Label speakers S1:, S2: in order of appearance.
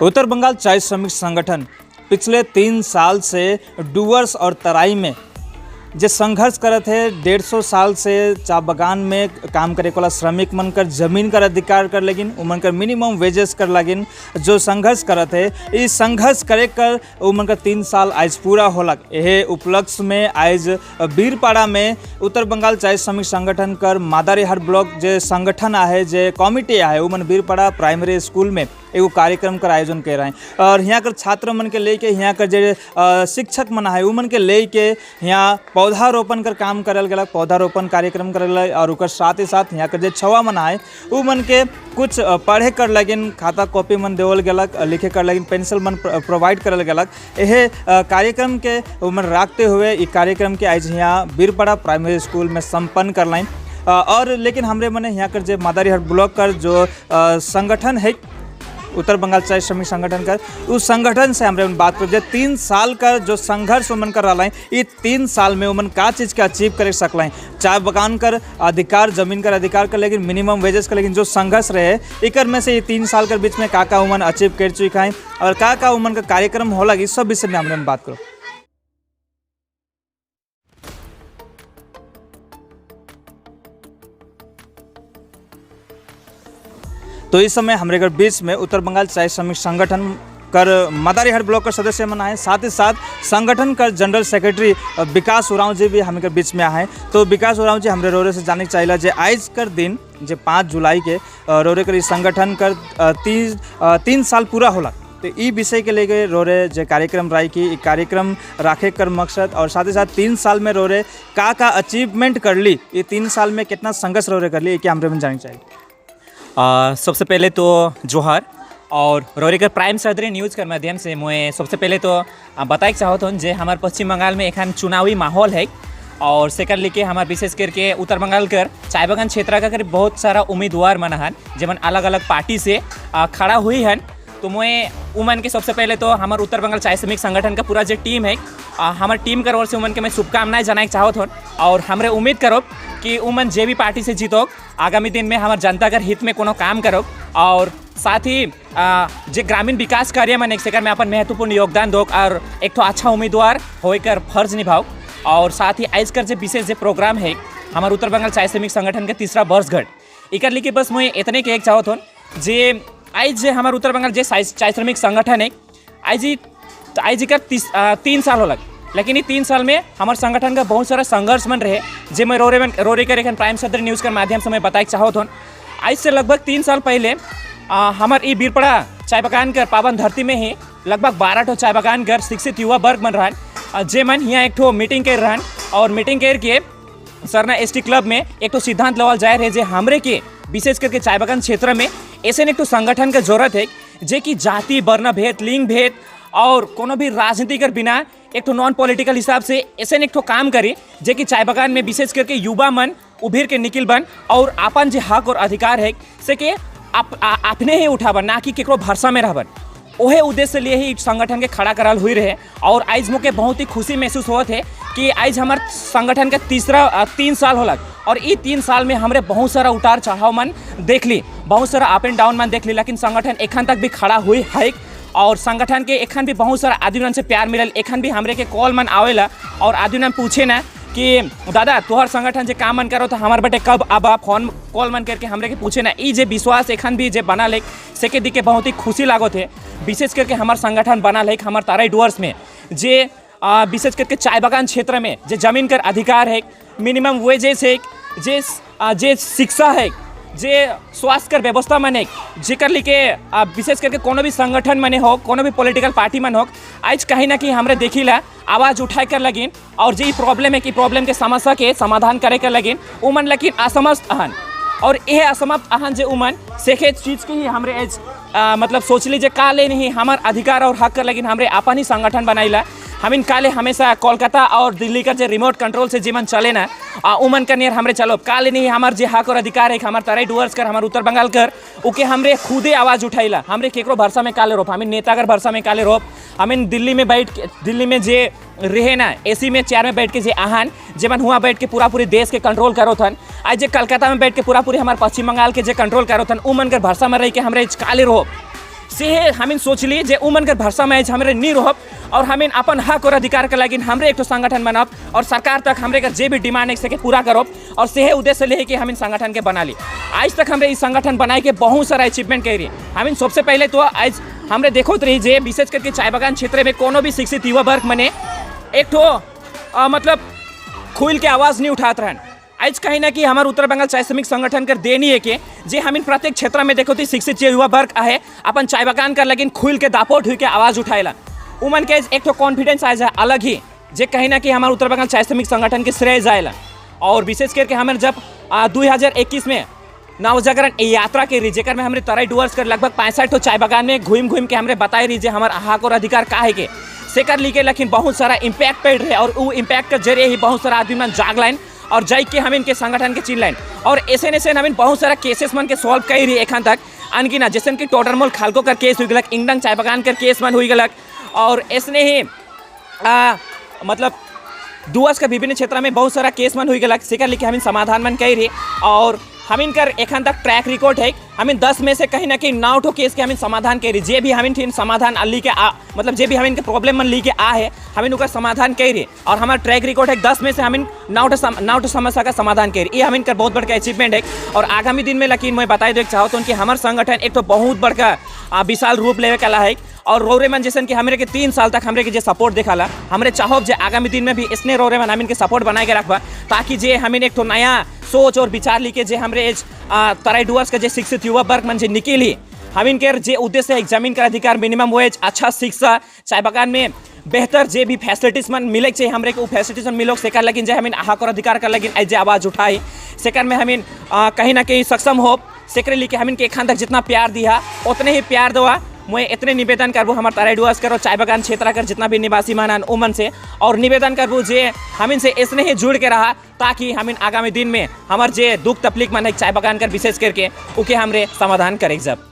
S1: उत्तर बंगाल चाय श्रमिक संगठन पिछले 3 साल से डुअर्स और तराई में जे संघर्ष करत है, 150 साल से चा बगान में काम करे वाला श्रमिक मन कर जमीन कर अधिकार कर लगिन, उमन कर मिनिमम वेजेस कर लगिन जो संघर्ष करत है, इस संघर्ष करे कर उमन कर 3 साल आज पूरा होलक। यहे उपलक्ष्य में आज बीरपाड़ा में उत्तर बंगाल चाय श्रमिक संगठन कर मादारीहाट ब्लॉक जे संगठन आहे, जे कमिटी आहे, उमन बीरपाड़ा प्राइमरी स्कूल में एगो कार्यक्रम कर आयोजन कर रहे हैं और यहाँ कर छात्र मन के लेके, यहाँ कर जे शिक्षक मन है उमन के लेके यहाँ पौधारोपण कर काम करल गया, पौधारोपण कार्यक्रम करल गया। और ओकर साथ ही साथ यहाँ कर जे छवा मन है उ मन के कुछ पढ़े कर लगिन खाता कॉपी मन देवल गलक, लिखे कर लगिन पेंसिल मन प्रोवाइड करल गलक। यहे कार्यक्रम के उमन रखते हुए ई कार्यक्रम के आज यहाँ बीरपाड़ा प्राइमरी स्कूल में संपन्न कर लाइन। और लेकिन हमरे मने यहाँ कर जे मादारीहाट ब्लॉक कर जो संगठन है, उत्तर बंगाल चाय श्रमिक संगठन कर, उस संगठन से हमरे बात कर जे 3 साल का जो संघर्ष उमन कर रहा है, ये 3 साल में उमन का चीज़ के अचीव कर सकल है, चाय बगान कर अधिकार, जमीन कर अधिकार कर लेकिन मिनिमम वेजेस कर लेकिन जो संघर्ष रहे, इकर में से ये 3 साल के बीच में का का उमन अचीव कर चुका है और का का उमन का कार्यक्रम होला, इस सब विषय में हमरे बात करो। तो इस समय हमारे घर बीच में उत्तर बंगाल चाय श्रमिक संगठन कर मदारीहाट ब्लॉक का सदस्य मन आए, साथ ही साथ संगठन कर जनरल सेक्रेटरी विकास उरांव जी भी हमें बीच में आए। तो विकास उरांव जी, हमरे रोरे से जाने के चाहिए जे आज कर दिन जे 5 जुलाई के रोरे कर इस संगठन कर 3 साल पूरा होला, तो ई विषय के लेके रोरे जे कार्यक्रम राई की, ई कार्यक्रम राखे कर मकसद और साथ ही साथ 3 साल में रोरे का का अचीवमेंट कर ली, ये 3 साल में कितना संघर्ष रोरे कर ली, ये क्या हमरे में जाने चाहिए।
S2: सबसे पहले तो जोहार और रोरेकर प्राइम सदरी न्यूज़ के माध्यम से मैं सबसे पहले तो बताए चाहत हूँ जे हमारे पश्चिम बंगाल में एखन चुनावी माहौल है और सेकर लेके हमारे विशेष करके उत्तर बंगाल कर चाय बागान क्षेत्र का कर बहुत सारा उम्मीदवार मन हन, जेमन अलग अलग पार्टी से खड़ा हुई हन। तो मैं उमन के सबसे पहले तो हमारे उत्तर बंगाल चाय श्रमिक संगठन का पूरा जो टीम है, हमारे टीम कर ओर से उमन के मैं शुभकामनाएं जनाए चाहत हूँ और हमरे उम्मीद करो कि उमन जे भी पार्टी से जीतो, आगामी दिन में हमारे जनता कर हित में कोनो काम करो और साथ ही जे ग्रामीण विकास कार्य में एक में अपन महत्वपूर्ण योगदान दो और एक तो अच्छा उम्मीदवार होकर फर्ज निभाओ। और साथ ही आज कर जे विशेष जे प्रोग्राम है, हमारे उत्तर बंगाल चाय श्रमिक संगठन के तीसरा वर्षगांठ, इकर लेके बस मैं इतने के एक चाहत हूँ जे आज जे हमारे उत्तर बंगाल जे चाय चाय श्रमिक संगठन है, आज ही आज का 3 साल होलक, लेकिन ये 3 साल में हमारे संगठन का बहुत सारा संघर्ष मन रहे, जे मैं रोरे में रोरे कर एखन प्राइम सदर न्यूज़ के माध्यम से मैं बताए चाहत हूँ। आज से लगभग 3 साल पहले हमार ई बीरपड़ा चाय बगान कर पावन धरती में ही लगभग 12 ठो चाय बगान कर शिक्षित युवा वर्ग मन रहन, जे मन यहाँ एक ठो मीटिंग कर रहन और मीटिंग करके सरना एसटी क्लब में एक तो सिद्धांत लवल जाए रहे जे हमरे के विशेष करके चाय बागान क्षेत्र में ऐसे एक तो संगठन के जरूरत है, जे कि जाति वर्ण भेद लिंग भेद और कोनो भी राजनीति कर बिना एक तो नॉन पॉलिटिकल हिसाब से ऐसे एक तो काम करे, जे कि चाय बागान में विशेष करके युवा मन उभर के निकल बन और अपन जे हक और अधिकार है से के अपने ही उठाबन, ना कि केकरो भरसा में रहबन। ओहे उद्देश्य लिए ही संगठन के खड़ा कराल हुई रहे। और आज मुके बहुत ही खुशी महसूस होत है कि आज हमार संगठन के तीसरा 3 साल होलक और ये 3 साल में हमरे बहुत सारा उतार चढ़ाव मन देख ली, बहुत सारा अप एंड डाउन मन देख ली, लेकिन संगठन एखन तक भी खड़ा हुई है और संगठन के एखन भी बहुत सारा आदमी मन से प्यार मिलल। एखन भी हमरे के कॉल मन आवेला और आदमी मन पूछे ना कि दादा, तोहर संगठन जे काम मन करो तो हमार बटे कब आबा, फोन कॉल मन करके हमरे के पूछे ना। ई जे विश्वास एखन भी जे बना ले से के दिख के बहुत ही खुशी लागत है। विशेष करके हमार संगठन बना ले हमार ताराई डुअर्स में जे विशेष करके चाय बागान क्षेत्र में जे जमीन कर अधिकार है, मिनिमम वेजेस है, जे शिक्षा है, जे स्वास्थ्य कर व्यवस्था मन है, जेकर लेके विशेष करके कोनो भी संगठन मने हो, कोनो भी पॉलिटिकल पार्टी मन हो, आज कहीं ना कहीं हमरे देखिला आवाज़ उठाए कर लगिन और जे ई प्रॉब्लम है कि प्रॉब्लम के समस्या के समाधान करे कर लगिन उमन, लेकिन असमर्थ अहन और यह असमाप्त अहन जे उमन सेखे चीज़ के ही हमरे एज मतलब सोच ली जे काले नहीं हमार अधिकार और हक कर लगिन हमरे अपन ही संगठन बनाइला। हमिन काले हमेशा कोलकाता और दिल्ली का जे रिमोट कंट्रोल से जीवन चले ना उमन का नियर हमरे चलो, काले नहीं हमार जे हक और अधिकार है हमार तराई डुअर्स कर, हमार उत्तर बंगाल कर, उके हमरे खुदे आवाज़ उठाइला। हमरे केकरो भरसा में काले रोप, हमें नेता कर भरसा में काले रोप। हमें दिल्ली में बैठ के, दिल्ली में जे रहे ना एसी में चेयर में बैठ के जे आहान जे मन हुआ बैठ के पूरा पूरी देश के कंट्रोल करो थन, आज जे कलकत्ता में बैठ के पूरा पूरी हमारे पश्चिम बंगाल के जे कंट्रोल करो थन, उमन कर भरसा में रह के हमरे काले रोप। से हमिन सोचली जे उमन के भरोसा में आज हमरे नहीं रहब और हमिन अपन हक और अधिकार के लागिन हमरे एक ठो संगठन बनाब और सरकार तक हमरे का जे भी डिमांड है सके पूरा करब और सेहे उद्देश्य ले कि हमिन संगठन के बना ली। आज तक हमरे इस संगठन बनाए के बहुत सारा अचीवमेंट करी। हमिन सबसे पहले तो आज हमरे देखो रही जे विशेष करके चाय बागान क्षेत्र में कोनो भी शिक्षित युवा वर्ग मने एक ठो मतलब खुल के आवाज़ नहीं उठात रहन। आज कहीं ना कि हमारे उत्तर बंगाल चाय श्रमिक संगठन कर देनी है कि जे हम इन प्रत्येक क्षेत्र में देखो शिक्षित जे युवा वर्ग आहे, अपन चाय बागान कर लेकिन खुल के दापोट हुई के आवाज़ उठाएला। उमन के एक तो कॉन्फिडेंस आ जाए अलग ही, जे कहीं ना कि हमारे उत्तर बंगाल चाय श्रमिक संगठन के श्रेय जाएला। और विशेष करके हमारे जब 2021 में नवजागरण यात्रा के रही, जेकर में हमरे तराई डुअर्स कर लगभग 65 ठो चाय बागान में घूम घूम के हमरे बताए रही जे हमार हक और अधिकार का है के सेकर ली के, लेकिन बहुत सारा इम्पैक्ट पड़ रहे और वो इम्पैक्ट के जरिए ही बहुत सारा आदमी मन जाग लाइन और जाई के हम इनके संगठन के चिन लाइन और ऐसे ऐसे हम बहुत सारा केसेस मन के सॉल्व कर रही एखन तक अनगिना, जैसे कि टोडरमल खालको कर केस हुई गलक, इंगडंग चाय बागान कर केस मन हुई गलक और ऐसने ही मतलब डुअर्स का विभिन्न क्षेत्र में बहुत सारा केस मन हुई गलक। सेकर लेके हम समाधान मन कही रही और हम इनकर एखन तक ट्रैक रिकॉर्ड है, हम 10 में से कहीं ना कहीं 9 ठो केस के हम समाधान करी। जे भी हम इन समाधान ली के आ, मतलब जे भी हम इनके प्रॉब्लम मन ली के आ है, हम उनका समाधान करी और हमारा ट्रैक रिकॉर्ड है, 10 में से हम 9 ठो समस्या का समाधान करी। ये हम इनका बहुत बड़का अचीवमेंट है। और आगामी दिन में लेकिन मैं बताए दे चाहो तो उनकी हमार संगठन एक तो बहुत बड़का विशाल रूप लेवे कला है और रोरे मन जैसन कि हमरे के 3 साल तक हमरे के जे सपोर्ट दिखाला, हमरे चाहोब जे आगामी दिन में भी इसने रोरे मन हमिन के सपोर्ट बनाए के रखबा, ताकि जे हमिन एक तो नया सोच और विचार लेके जे हमरे एज तराई डुअर्स के जे शिक्षित युवा वर्ग मन जे निकली, हमिन के जे उद्देश्य है जमीन का अधिकार, मिनिमम वेज, अच्छा शिक्षा, चाय बागान में बेहतर जे भी फैसिलिटीज मन मिले चाहिए हमरे के, उ फैसिलिटीज मन मिलो सेकर लेकिन जे हमिन हक और अधिकार कर लेकिन जे आवाज़ उठाई, सेकर में हमिन कहीं ना कहीं सक्षम हो। सेकरे लेके हमिन के एखान तक जितना प्यार दिया, उतने ही प्यार दवा। मैं इतने निवेदन करबो हमार तराई डुअर्स करो चाय बागान क्षेत्र कर जितना भी निवासी मानन उमन से और निवेदन करबो जे हमिन से इसने ही जुड़ के रहा, ताकि हमिन आगामी दिन में हमार जे दुख तकलीफ मन है चाय बागान कर विशेष करके, उके हमरे समाधान करे जब।